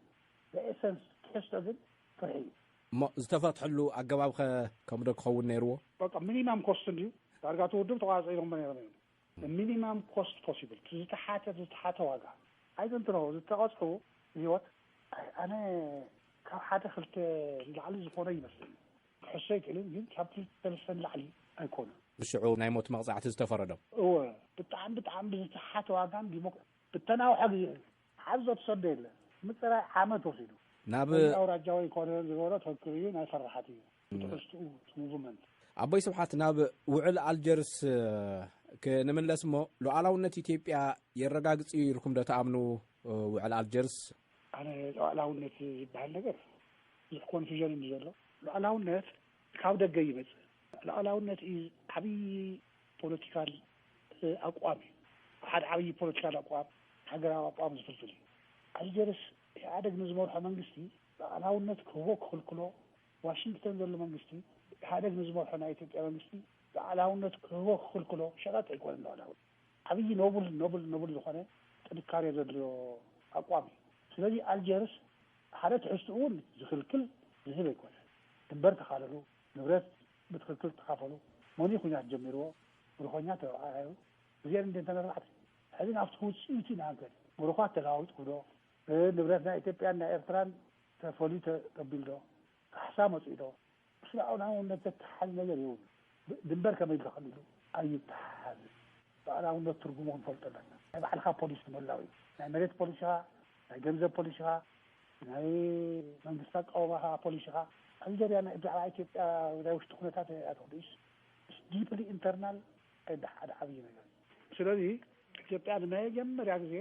ብኤሰንስ ትሕዝቶ ግን ፍርሒ እዩ። እሞ ዝተፈትሐሉ ኣገባብ ኸ ከምዶ ክኸውን ነይርዎ? በቃ ሚኒማም ኮስት እንድዩ። ዳርጋ እቲ ውድብ ተቋፂሮሞ ነይሮም እዮም። ሚኒማም ኮስት ፖሲብል፣ እቲ ዝተሓተ፣ ዝተሓተ ዋጋ። ኣይዘንትኖ ዝተቐፅዑ ህይወት፣ ኣይ፣ ኣነ ካብ ሓደ ክልተ ንላዕሊ ዝኾነ ይመስለኒ። ክሕሶ ኣይክእልን፣ ግን ካብ ክልተ ሰለስተ ንላዕሊ ኣይኮነን። ብሽዑ ናይ ሞት መቕጻዕቲ ዝተፈረዶም። እወ፣ ብጣዕሚ፣ ብጣዕሚ ብዝተሓተ ዋጋን ዲሞክ-፣ ብተናውሐ ግዜ እዩ። ሓዞ ተሰዶ የለ። ምጽራይ ዓመት ወሲዱ። ናብ እዚ ኣውራጃዊ ኣይኮነን ዝበሎ ትኽክል እዩ፣ ናይ ፈራሓት እዩ። እም። ትሕዝትኡ፣ እቲ ሙቭመንት። ኣቦይ ስብሓት፣ ናብ ውዕል ኣልጀርስ ክንምለስ እሞ፣ ሉዓላውነት ኢትዮጵያ የረጋግጽ እዩ ኢልኩም ዶ ትኣምኑ? ውዕል ኣልጀርስ? ኣነ ሉዓላውነት ዝበሃል ነገር ብዙሕ ኮንፊዥን እዩ ዘሎ። ሉዓላውነት ካብ ደገ ይመጽእ። ሉዓላውነት እዩ ዓብዪ ፖለቲካል፣ እ፣ ኣቋም እዩ። ሓደ ዓብዪ ፖለቲካል ኣቋም፣ ሃገራዊ ኣቋም ዝፍልፍል እዩ። ኣልጀርስ ኢህኣደግ ንዝመርሖ መንግስቲ ሉዓላውነት ክህቦ ክኽልክሎ፣ ዋሽንግተን ዘሎ መንግስቲ ኢህኣደግ ንዝመርሖ ናይ ኢትዮጵያ መንግስቲ ሉዓላውነት ክህቦ ክኽልክሎ ሸቐጥ ኣይኮነን። ሉዓላውነት ዓብዪ ኖብል፣ ኖብል፣ ኖብል ዝኾነ ጥንካሬ ዘድልዮ ኣቋም እዩ። ስለዚ ኣልጀርስ ሓደ ትሕዝትኡ እውን ዝኽልክል ዝህብ ኣይኮነን። ድንበር ተኻለሉ፣ ንብረት ብትኽክል ተኻፈሉ፣ መን እዩ ኲናት ጀሚርዎ፣ ብርኾኛ ተረኣዩ። እዚአን እንደ ተነርባዕተ ሕዚ ናብቲ ውፅኢቱ ኢና ንከድ። ምሩኻት ተለዋዊጥኩ ዶ? እ፣ ንብረት ናይ ኢትዮጵያን ናይ ኤርትራን ተፈልዩ ተ-፣ ተቢል ዶ? ካሕሳ መፂኡ ዶ? ምስ ልኣላውነት ዘተሓሓዝ ነገር የብሉ። ብ-፣ ድንበር ከመይ ኢሉ ተኸሊሉ? ኣይተሓሓዝን። ልኣላውነት ትርጉሙ ክንፈልጦ ኣለና። ናይ ባዕልኻ ፖሊስ ምህላው እዩ። ናይ መሬት ፖሊሲኻ፣ ናይ ገንዘብ ፖሊሲኻ፣ ናይ መንግስቲ ኣቃውማኻ ፖሊሲኻ። ኣልጀርያ ናይ ብዛዕባ ኢትዮጵያ ናይ ውሽጢ ኩነታት እያ ትፈልጥ። ዲፕሊ ኢንተርናል ኤንድ ሓደ ዓብዪ ነገር። ስለዚ ኢትዮጵያ ንመጀመርያ ግዜ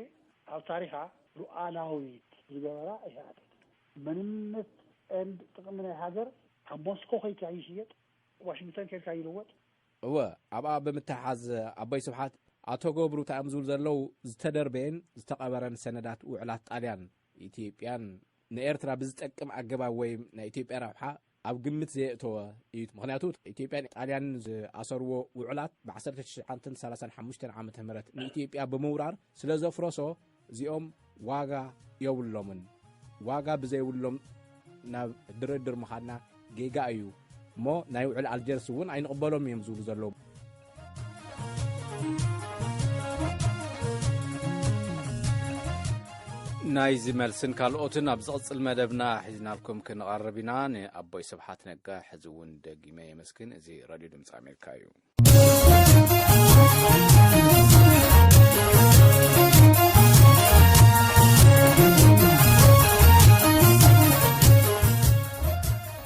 ኣብ ታሪኻ ሉኣላዊት ዝገበራ ኢህኣዴግ። መንነት ኤንድ ጥቕሚ ናይ ሃገር ኣብ ሞስኮ ከይካ ይሽየጥ፣ ዋሽንግተን ከይካ ይልወጥ። እወ፣ ኣብኣ ብምትሓዝ ኣቦይ ስብሓት፣ ኣቶ ገብሩ እንታይ እዮም ዝብሉ ዘለዉ? ዝተደርበየን ዝተቐበረን ሰነዳት ውዕላት ጣልያን ኢትዮጵያን ንኤርትራ ብዝጠቅም ኣገባብ ወይ ናይ ኢትዮጵያ ረብሓ ኣብ ግምት ዘየእተወ እዩ። ምኽንያቱ ኢትዮጵያን ጣልያንን ዝኣሰርዎ ውዕላት ብ1935 ዓመተ ምህረት ንኢትዮጵያ ብምውራር ስለ ዘፍረሶ እዚኦም ዋጋ የብሎምን። ዋጋ ብዘይብሎም ናብ ድርድር ምኻድና ጌጋ እዩ እሞ ናይ ውዕል ኣልጀርስ እውን ኣይንቕበሎም እዮም ዝብሉ ዘለዉ። ናይዚ መልስን ካልኦትን ኣብ ዝቕጽል መደብና ሒዝናልኩም ክንቐርብ ኢና። ንኣቦይ ስብሓት ነጋ ሕዚ እውን ደጊመ የመስግን። እዚ ራድዮ ድምፂ ኣሜሪካ እዩ።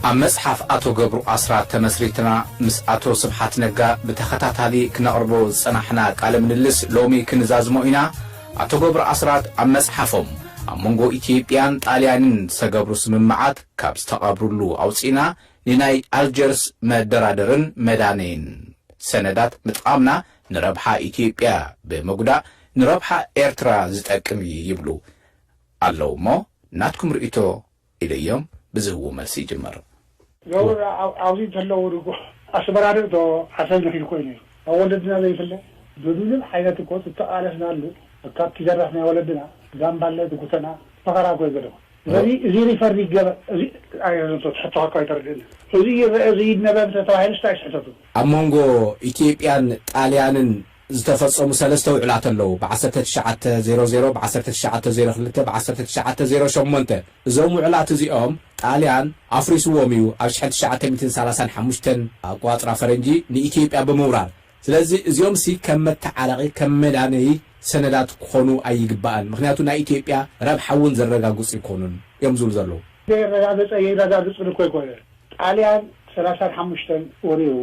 ኣብ መጽሓፍ ኣቶ ገብሩ ኣስራት ተመስሪትና ምስ ኣቶ ስብሓት ነጋ ብተኸታታሊ ክነቕርቦ ዝጸናሕና ቃለ ምልልስ ሎሚ ክንዛዝሞ ኢና። ኣቶ ገብሩ ኣስራት ኣብ መጽሓፎም ኣብ መንጎ ኢትዮጵያን ጣልያንን ዝተገብሩ ስምምዓት ካብ ዝተቐብሩሉ ኣውጺእና ንናይ ኣልጀርስ መደራደርን መዳነይን ሰነዳት ምጥቓምና ንረብሓ ኢትዮጵያ ብምጉዳእ ንረብሓ ኤርትራ ዝጠቅም እዩ ይብሉ ኣለዉ እሞ ናትኩም ርእይቶ ኢለዮም ብዝህብዎ መልሲ ይጅመር። ገብሩ ኣብ-፣ ኣብዚ እንተለዉ ድጎ ኣስመራ ዶ እቶ ዓሰብ ንኺዱ ኮይኑ እዩ። ኣብ ወለድና ዘይፍለ ብምንም ዓይነት እኮ ዝተቓለስናሉ ካብቲ ዘራፍ ናይ ወለድና ጋምባለ ዝጉተና መኸራ እኮ ይገደኹ። ስለዚ እዚ ሪፈር ይገበር፣ እዚ ኣይ-፣ ትሕቶ እኮ ኣይተረድእን። እዚ ይረአ፣ እዚ ይነበብ እንተተባሂሉ ስታይ ስሕተቱ። ኣብ መንጎ ኢትዮጵያን ጣልያንን ዝተፈጸሙ ሰለስተ ውዕላት ኣለዉ። ብ1900፣ ብ1902፣ ብ1908። እዞም ውዕላት እዚኦም ጣልያን ኣፍሪስዎም እዩ፣ ኣብ 1935 ኣቆጻጽራ ፈረንጂ ንኢትዮጵያ ብምውራር። ስለዚ እዚኦም ሲ ከም መተዓረቒ፣ ከም መዳነዪ ሰነዳት ክኾኑ ኣይግባእን። ምኽንያቱ ናይ ኢትዮጵያ ረብሓ እውን ዘረጋግጹ ኣይኮኑን እዮም ዝብሉ ዘለዉ። ዘየረጋገጸ የረጋግጽ እኮ ኣይኮነ። ጣልያን 35 ወሪሩ፣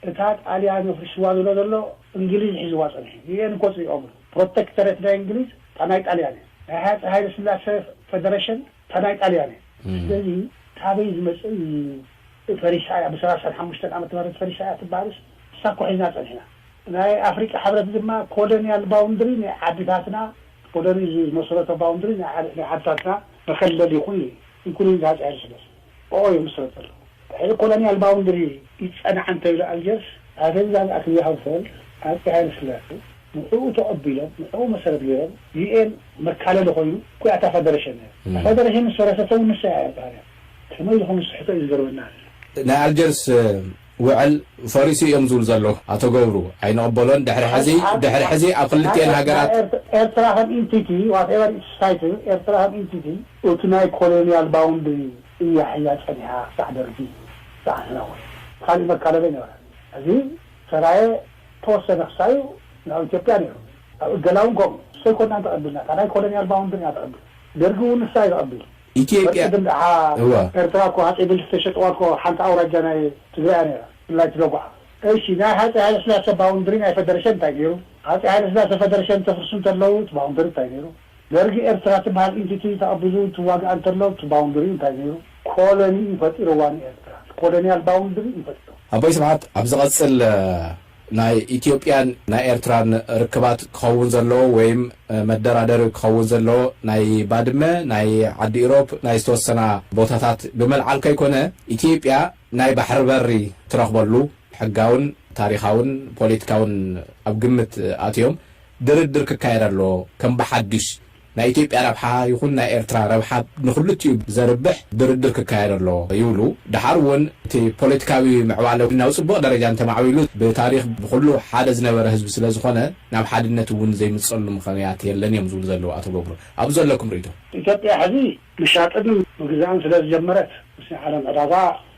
እታ ጣልያን ኣፍሪስዋ ዝብሎ ዘሎ እንግሊዝ ሒዝዋ ጸኒሑ። ዩ ኤን እኮ ጽይኦም። ፕሮቴክተሬት ናይ እንግሊዝ እታ ናይ ጣልያን እያ። ናይ ሃጸይ ሃይለ ስላሴ ፌደሬሽን እታ ናይ ጣልያን እያ። እም። ስለዚ ካበይ ዝመጽእ ፈሪሳ እያ፣ ብ35 ዓመተ ምህረት ፈሪሳ እያ ትበሃልስ፣ እሳ እኮ ሒዝና ጸኒሕና። ናይ ኣፍሪቃ ሕብረት ድማ ኮሎኒያል ባውንድሪ ናይ ዓድታትና፣ ኮሎኒ ዝመሰረቶ ባውንድሪ ናይ ዓድ-፣ ናይ ዓድታትና መከለል ይኹን እዩ። ይኩን እንጂ ሃጸይ ሃይለ ስላሴ ኦ እዩ ምስረት ዘሎ። ድሕሪ ኮሎኒያል ባውንድሪ ይጸናዕ እንተይሉ ኣልጀርስ፣ ኣደንዛዝ ኣክብያ ሃውፈል፣ ሃጸይ ሃይለ ስላሴ ንዕኡ ተቐቢሎም፣ ንዕኡ መሰረት ገይሮም፣ ዩ ኤን መካለሊ ኮይኑ፣ ኩያታ ፈደረሽን ነይሩ። እም። ፈደረሽን ዝፈረሰት እውን ንሳ እያ እያ ባህርያ። ከመይ ዝኾኑ ስሕቶ እዩ ዝገርመና ዘሎ። ናይ ኣልጀርስ ውዕል ፈሪሱ እዮም ዝብሉ ዘለዉ ኣቶ ገብሩ። ኣይንቕበሎን። ድሕሪ ሕዚ፣ ኣብ፣ ኣብ፣ ድሕሪ ሕዚ ኣብ ክልቲኤን ኣብ ሃገራት ኤርት-፣ ኤርትራ ከም ኢንቲቲ፣ whatever its title፣ ኤርትራ ከም ኢንቲቲ፣ እቲ ናይ ኮሎኒያል ባውንድሪ እያ ሒዛ ጸኒሓ ክሳዕ ደርጊ፣ ክሳዕ ሕና እውን። ካልእ መካለለ ይነበረ። እዚ ሰራየ ተወሰነ ክሳዩ ናብ ኢትዮጵያ ነይሩ። ኣብ እገላ እውን ከምኡ። ንሰይኮናን ተቐቢልና። እታ ናይ ኮሎኒያል ባውንድሪ ኢና ተቐቢል። ደርጊ እውን ንሳ እዩ ተቐቢሉ። ኢትዮጵያ ቅድም ደሓ እወ። ኤርትራ እኮ ሃፀይ ምኒልክ ዝተሸጥዋ እኮ ሓንቲ ኣውራጃ ናይ ትግራይ ነይራ። ብፍላይ ትደጓዓ። እሺ፣ ናይ ሃፀይ ሃይለስላሴ ባውንድሪ ናይ ፈደረሽን እንታይ ነይሩ? ሃፀይ ሃይለስላሴ ፈደረሽን ተፍርሱ እንተለዉ እቲ ባውንድሪ እንታይ ነይሩ? ደርጊ ኤርትራ ትበሃል ኢንቲቲ ተቐቢሉ ትዋግኣ እንተሎ እቲ ባውንድሪ እንታይ ነይሩ? ኮሎኒ እዩ ፈጢርዋ ንኤርትራ። ኮሎኒያል ባውንድሪ እዩ ፈጢርዋ። ኣቦይ ስብሓት፣ ኣብ ዝቐጽል፣ እ፣ ናይ ኢትዮጵያን ናይ ኤርትራን ርክባት ክኸውን ዘለዎ ወይም፣ እ፣ መደራደሪ ክኸውን ዘለዎ ናይ ባድመ፣ ናይ ዓዲ ኢሮብ፣ ናይ ዝተወሰና ቦታታት ብመልዓል ከይኮነ፣ ኢትዮጵያ ናይ ባሕሪ በሪ ትረኽበሉ ሕጋውን ታሪኻውን ፖለቲካውን ኣብ ግምት ኣትዮም ድርድር ክካየድ ኣለዎ። ከም ብሓድሽ ናይ ኢትዮጵያ ረብሓ ይኹን ናይ ኤርትራ ረብሓ ንኽልቲኡ ዘርብሕ ድርድር ክካየድ ኣለዎ ይብሉ። ደሓር እውን እቲ ፖለቲካዊ ምዕባለ ናብ ጽቡቕ ደረጃ እንተማዕቢሉ፣ ብታሪኽ ብኹሉ ሓደ ዝነበረ ህዝቢ ስለ ዝኾነ፣ ናብ ሓድነት እውን ዘይምጸሉ ምኽንያት የለን እዮም ዝብሉ ዘለዉ ኣቶ ገብሩ። ኣብ ዘለኩም ርእይቶ? ኢትዮጵያ ሕዚ ምሻጥን ምግዛእን ስለ ዝጀመረት፣ ምስ ናይ ዓለም ዕዳጋ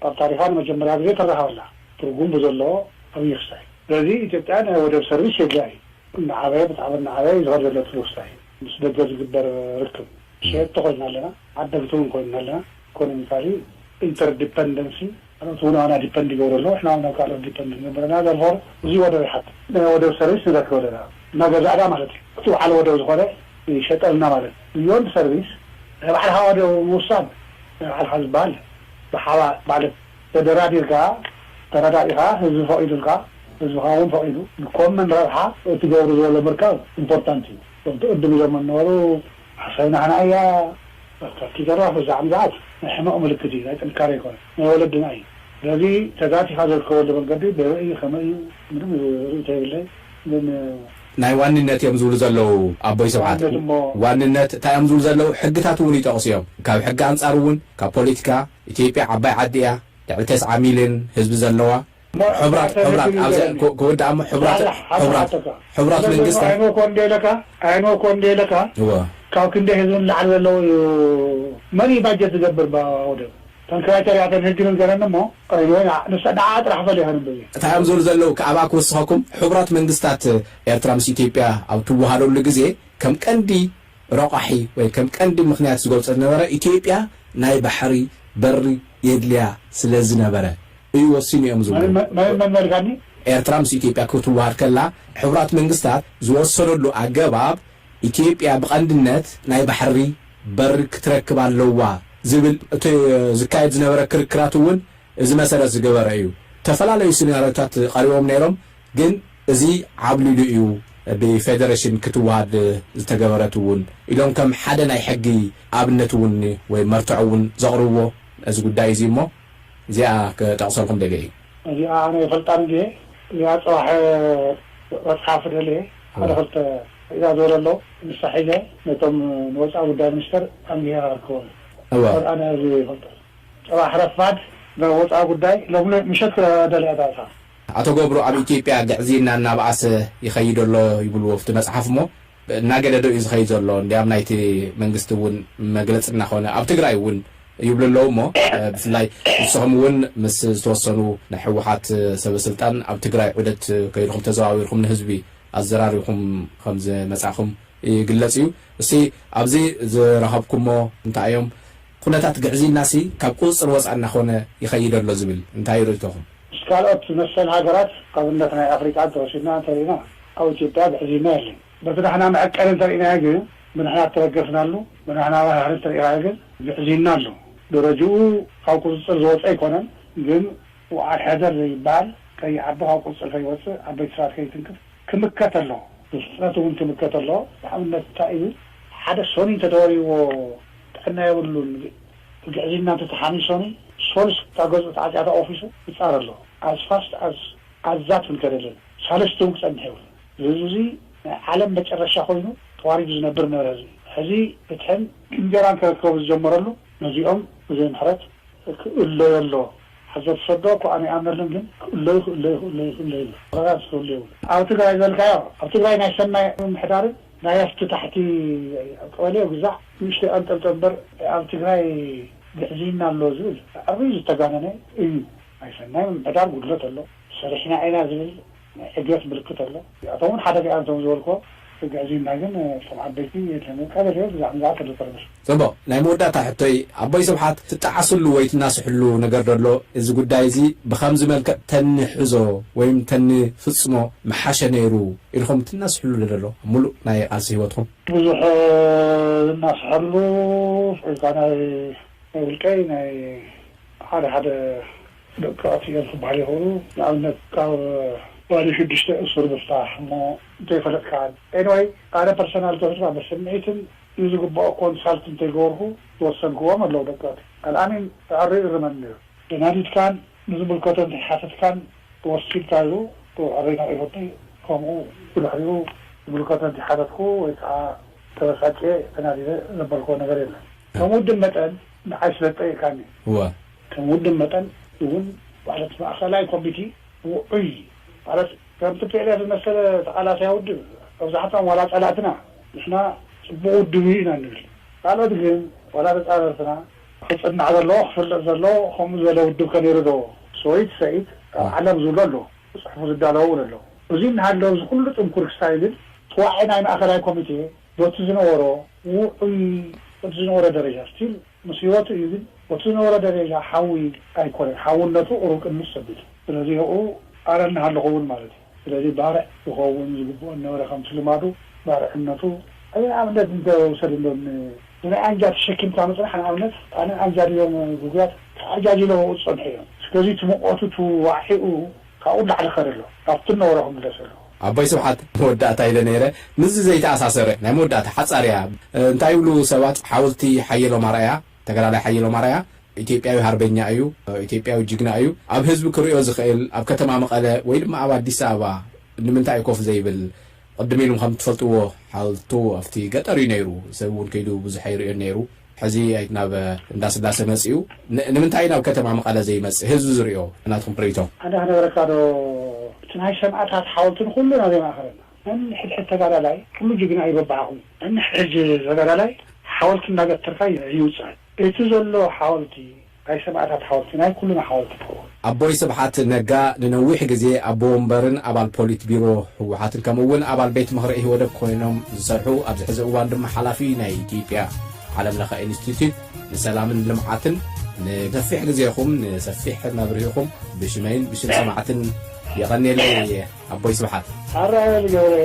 ኣብ ታሪኻ ንመጀመርያ ግዜ ትራኸበላ ትርጉም ብዘለዎ ዓብዪ ክስታይ። ስለዚ ኢትዮጵያ ናይ ወደብ ሰርቪስ የድልያ እዩ። እናዓበየ፣ ብጣዕሚ እናዓበየ እዩ ዝኸድ ዘሎ እቲ ክስታይ። ምስ ደገ ዝግበር ርክብ። ሸየጥቲ ኮይና ኣለና፣ ዓደግቲ እውን ኮይና ኣለና። ኢኮኖሚካሊ ኢንተርዲፐንደንሲ፣ ካልኦት እውን ኣና ዲፐንድ ይገብሩ ኣለዉ፣ ንሕና እውን ኣብ ካልኦት ዲፐንድ ንገብር ኣለና። ዘርፎር እዚ ወደብ ይሓት፣ ናይ ወደብ ሰርቪስ ንረክብ ኣለና። እናገዛእና ማለት እዩ። እቲ በዓል ወደብ ዝኾነ ይሸጠልና ማለት እዩ። ብዮንድ ሰርቪስ፣ ናይ ባዕልኻ ወደብ ምውሳን፣ ናይ ባዕልኻ ዝበሃል ብሓባር ማለት ተደራዲርካ፣ ተረዳኢኻ፣ ህዝቢ ፈቒዱልካ፣ ህዝብኻ እውን ፈቒዱ፣ ንኮመን ረብሓ እትገብሩ ዝበሎ ምርካብ ኢምፖርታንት እዩ። ከምቲ ቅድም ኢሎም ዝነበሩ ሓሳብ ናህና እያ፣ ኣብታኪ ዘራፍ እዛ ዓምዛዓት ናይ ሕመቕ ምልክት እዩ፣ ናይ ጥንካረ ኣይኮነን፣ ናይ ወለድና እዩ። ስለዚ ተጋቲኻ ዘርከበሉ መንገዲ በበይ እዩ፣ ከመይ እዩ፣ ምንም ርእይቶ የብለይ። ግን ናይ ዋንነት እዮም ዝብሉ ዘለዉ ኣቦይ ስብሓት። ዋንነት እሞ ዋንነት እንታይ እዮም ዝብሉ ዘለዉ? ሕግታት እውን ይጠቕሱ እዮም። ካብ ሕጊ ኣንጻር እውን፣ ካብ ፖለቲካ፣ ኢትዮጵያ ዓባይ ዓዲ እያ፣ ልዕሊ ተስዓ ሚልዮን ህዝቢ ዘለዋ። እሞ ሕቡራት፣ ሓደ ሕቡራት፣ ሕጊ ኣብዚ ንገረኒ። ክወድኣ እሞ ሕቡራት፣ ሓደ ሓደ ሕቡራት፣ ሓተካ። ሕቡራት ስለዚ መንግስታት። ኣይኖ ኮንዴ ኢለካ፣ ኣይኖ ኮንዴ ኢለካ፣ እወ። ካብ ክንደይ ህዝቢ ንላዕሊ ዘለዉ እዩ፣ መን እዩ ባጀት ዝገብር ባ-፣ ወደብ? እተን ክራይተርያተን ህጊ ንገረኒ እሞ፣ ኣይኖ ንሳ ደዓ ጥራሕ ፈሊኻ ንብር እዩ። እንታይ እዮም ዝብሉ ዘለዉ? ከኣባ ክውስኸኩም፣ ሕቡራት መንግስታት ኤርትራ ምስ ኢትዮጵያ ኣብ ትወሃደሉ ግዜ ከም ቀንዲ ረቋሒ ወይ ከም ቀንዲ ምኽንያት ዝገልጾ ዝነበረ፣ ኢትዮጵያ ናይ ባሕሪ በሪ የድልያ ስለ ዝነበረ እዩ ወሲኑ እዮም ዝብሉ። መን፣ መን፣ መን፣ መን መልካኒ? ኤርትራ ምስ ኢትዮጵያ ክትወሃድ ከላ፣ ሕቡራት መንግስታት ዝወሰነሉ ኣገባብ፣ ኢትዮጵያ ብቐንድነት ናይ ባሕሪ በሪ ክትረክብ ኣለዋ ዝብል እቲ ዝካየድ ዝነበረ ክርክራት እውን እዚ መሰረት ዝገበረ እዩ። ዝተፈላለዩ ሲናሪዮታት ቀሪቦም ነይሮም፣ ግን እዚ ዓብሊሉ እዩ ብፌደሬሽን ክትወሃድ ዝተገበረት እውን ኢሎም ከም ሓደ ናይ ሕጊ ኣብነት እውን ወይ መርትዖ እውን ዘቕርብዎ እዚ ጉዳይ እዚ እሞ፣ እዚኣ ክጠቕሰልኩም ደልየ እዩ። እዚኣ ኣነ ይፈልጣን እንድየ። እዚኣ ጽባሕ መጽሓፍ ደልየ ሓደ እወ። ክልተ እዛ ዝበለ ኣሎ፣ ንሳ ሒዘ ነቶም ንወጻኢ ጉዳይ ሚኒስተር ኣንጊሄ ኣርክቦም። እወ። ኣነ እዚ ይፈልጦ። ጽባሕ ረፋድ ናብ ወጻኢ ጉዳይ ሎሚ ምሸት ክደልያ እታ እታ። ኣቶ ገብሩ፣ ኣብ ኢትዮጵያ ግዕዝይና እናበኣሰ ይኸይድ ኣሎ ይብልዎ ኣብቲ መጽሓፍ እሞ፣ እናገደዶ እዩ ዝኸይድ ዘሎ። እንዲያም ናይቲ መንግስቲ እውን መግለጺ እናኾነ፣ ኣብ ትግራይ እውን ይብሉ ኣለዉ እሞ፣ እ፣ ብፍላይ ንስኹም እውን ምስ ዝተወሰኑ ናይ ህወሓት ሰበ ስልጣን ኣብ ትግራይ ዑደት ከይድኩም ተዘዋዊርኩም ንህዝቢ ኣዘራሪብኩም ከም ዝመጻእኩም ይግለጽ እዩ። እስቲ ኣብዚ ዝረኸብኩሞ እንታይ እዮም? ኩነታት ግዕዝይናሲ ካብ ቁጽጽር ወጻኢ እናኾነ ይኸይድ ኣሎ ዝብል እንታይ እዩ ርእይቶኹም? ምስ ካልኦት መሰል ሃገራት፣ ኣብነት ናይ ኣፍሪቃ እንተወሲድና እንተሪእና፣ ኣብ ኢትዮጵያ ግዕዝይና የለን። በቲ ናሕና መዐቀኒ እንተሪእናዮ ግን፣ ብናሕና እተበገስናሉ፣ ብናሕና ባህሪ እንተሪእናዮ ግን፣ ግዕዝይና ኣሎ። ደረጅኡ ካብ ቁጽጽር ዝወጸ ኣይኮነን፣ ግን ውዓል ሕደር ዘይበሃል፣ ቀይሕ ዓቢ ካብ ቁጽጽር ከይወጽእ፣ ዓበይቲ ሰባት ከይትንክፍ፣ ክምከት ኣለዎ። ብፍጥነት እውን ክምከት ኣለዎ። ንኣብነት እንታይ እዩ? ሓደ ሶኒ እንተተወሪዎ ጥዕና የብሉን። ብግዕዝይና እንተተሓሚሶኒ፣ ሶኒ እታ ገጹ ተዓጽያ ተቆፊሱ ይጻረ ኣሎ። As fast as፣ as that ክንከደለን። ሳልስቲ እውን ክጸንሕ የብሉን። እዚ ህዝቢ እዚ ናይ ዓለም መጨረሻ ኮይኑ ተዋሪዱ ዝነብር ነበረ ህዝቢ። ሕዚ ፍትሕን እንጀራን ክረከቡ ዝጀመረሉ ነዚኦም ብዘይ ምሕረት ክእለዩ ኣሎ። ሓዘ ትሰዶ እኮ ኣነ ይኣምነልን፣ ግን ክእለዩ፣ ክእለዩ፣ ክእለዩ፣ ክእለዩ ኣሎ። ረጋጽ ክህሉ የብሉ። ኣብ ትግራይ ዘልካዮ፣ ኣብ ትግራይ ናይ ሰናይ ምምሕዳርን ናይ ኣፍቲ ታሕቲ ኣብ ቀበሌ ግዛዕ ንእሽተይ ቀንጠልጠ እምበር፣ ኣብ ትግራይ ግዕዝይና ኣሎ ዝብል ዓብዪ ዝተጋነነ እዩ። ናይ ሰናይ ምምሕዳር ጉድለት ኣሎ። ሰሪሕና ኢና ዝብል ናይ ዕግበት ምልክት ኣሎ። እቶም እውን ሓደጋ እዮም እቶም ዝበልኮ፣ ግዕዝይና ግን እቶም ዓበይቲ የለን። ቀበሌ ብዛዕባ ምዛዕ ተሎ ተርብር። ጽቡቕ። ናይ መወዳእታ ሕቶይ፣ ኣቦይ ስብሓት፣ ትጠዓስሉ ወይ ትናስሕሉ ነገር ደሎ? እዚ ጉዳይ እዚ ብኸምዚ መልክዕ ተንሕዞ ወይም ተንፍጽሞ ምሓሸ ነይሩ ኢልኩም ትናስሕሉ ደሎ? ኣብ ሙሉእ ናይ ቃልሲ ህይወትኩም? ብዙሕ ዝናስሐሉ፣ ወይ ከዓ ናይ ናይ ውልቀይ ናይ ሓደ ሓደ ደቂ ኣትዮም ክበሃል ይኽእሉ። ንኣብነት ካብ ዋሊ ሽዱሽተ እሱር ምፍታሕ እሞ እንተይፈለጥካ። ኤኒወይ፣ ኣነ ፐርሰናል ተወስዳ ብስምዒትን እዩ ዝግባኦ ኮንሳልት እንተይገበርኩ ዝወሰንክዎም ኣለዉ ደቂ ኣትዮም። ኣልኣሚን ኣሪ እርመኒ እዩ። ተናዲድካን ንዝምልከቶ እንተይሓተትካን ወሲድካ ኢሉ ዕረይና ይፈቱ። ከምኡ ብድሕሪኡ ዝምልከቶ እንተይሓተትኩ ወይ ከዓ ተበሳጭ ተናዲደ ዘበልኮ ነገር የለን። ከም ውድብ መጠን ንዓይ ስለ ጠይቃኒ እወ ከም ውድብ መጠን እውን ማለት ማእኸላይ ኮሚቲ ውዑይ ማለት ከም ቲ ፒ ኤል ኤፍ ዝመሰለ ተቓላሳይ ውድብ መብዛሕቶም ዋላ ጸላእትና ንሕና ጽቡቕ ውድብ እዩ ኢና ንብል። ካልኦት ግን ዋላ ተጻረርትና ክጽናዕ ዘለዎ ክፍለጥ ዘለዎ ከምኡ ዝበለ ውድብ ከነይሩ ዶ ሰወይት ሰይት ካብ ዓለም ዝብሎ ኣሎ። ጽሑፉ ዝዳለዎ እውን ኣሎ። እዚ እናሃለወ እዚ ኩሉ ጥንኩር ክሳይ ግን ተዋዒ ናይ ማእኸላይ ኮሚቴ በቲ ዝነበሮ ውዑይ በቲ ዝነበሮ ደረጃ ስቲል ምስ ህይወቱ እዩ ግን በቲ ዝነበሮ ደረጃ ሓዊ ኣይኮነን ሓውነቱ ቁሩብ ቅንስ ሰቢሉ ስለዚ ይኡ ኣረ እናሃለኹ እውን ማለት እዩ ስለዚ ባርዕ ክኸውን ዝግብኦ ነበረ ከምቲ ልማዱ ባርዕነቱ ኣይ ንኣብነት እንተውሰድ እንዶ ንናይ ኣንጃ ተሸኪምካ ምፅናሕ ንኣብነት ኣነ ኣንጃ ድዮም ጉጉያት ተዓጃጅሎ ዝፀንሑ እዮም ስለዚ እቲ ሙቐቱ እቲ ዋዕሒኡ ካብኡ ላዕሊ ከደ ኣሎ ካብቲ ነበረ ክምለስ ኣሎ ኣቦይ ስብሓት መወዳእታ ኢለ ነይረ ምስዚ ዘይተኣሳሰረ ናይ መወዳእታ ሓፃር እያ እንታይ ይብሉ ሰባት ሓወልቲ ሓየሎም ኣርኣያ ተጋዳላይ ሓየሎም ኣርኣያ ኢትዮጵያዊ ሃርበኛ እዩ ኢትዮጵያዊ ጅግና እዩ ኣብ ህዝቢ ክርእዮ ዝኽእል ኣብ ከተማ መቐለ ወይ ድማ ኣብ ኣዲስ ኣበባ ንምንታይ እዩ ኮፍ ዘይብል ቅድም ኢልም ከም ትፈልጥዎ ሓወልቱ ኣብቲ ገጠር እዩ ነይሩ ሰብ እውን ከይዱ ብዙሕ ኣይርእዮን ነይሩ ሕዚ ናብ እንዳስላሴ መፂኡ ንምንታይ ናብ ከተማ መቐለ ዘይመፅእ ህዝቢ ዝርእዮ ናትኩም ርእይቶ ኣነ ክነግረካ ዶ እቲ ናይ ሰማእታት ሓወልቲ ንኩሉና ዘይማእኸለና ነንሕድሕድ ተጋዳላይ ኩሉ ጅግና እዩ በብዓቕሙ ነንሕድሕድ ተጋዳላይ ሓወልቲ እንዳገተርካ ይውፃእ እቲ ዘሎ ሓወልቲ ናይ ሰማእታት ሓወልቲ ናይ ኩሉና ሓወልቲ ትኸውን ኣቦይ ስብሓት ነጋ ንነዊሕ ግዜ ኣቦ ወንበርን ኣባል ፖሊት ቢሮ ህወሓትን ከምኡ እውን ኣባል ቤት ምኽሪ ኢህወደግ ኮይኖም ዝሰርሑ ኣብዚ ሕዚ እዋን ድማ ሓላፊ ናይ ኢትዮጵያ ዓለም ለኸ ኢንስቲትዩት ንሰላምን ልምዓትን ንሰፊሕ ግዜኹም ንሰፊሕ መብርሂኹም ብሽመይን ብሽም ሰማዕትን የቐንየለይ ኣቦይ ስብሓት ኣራየ ዝገብረ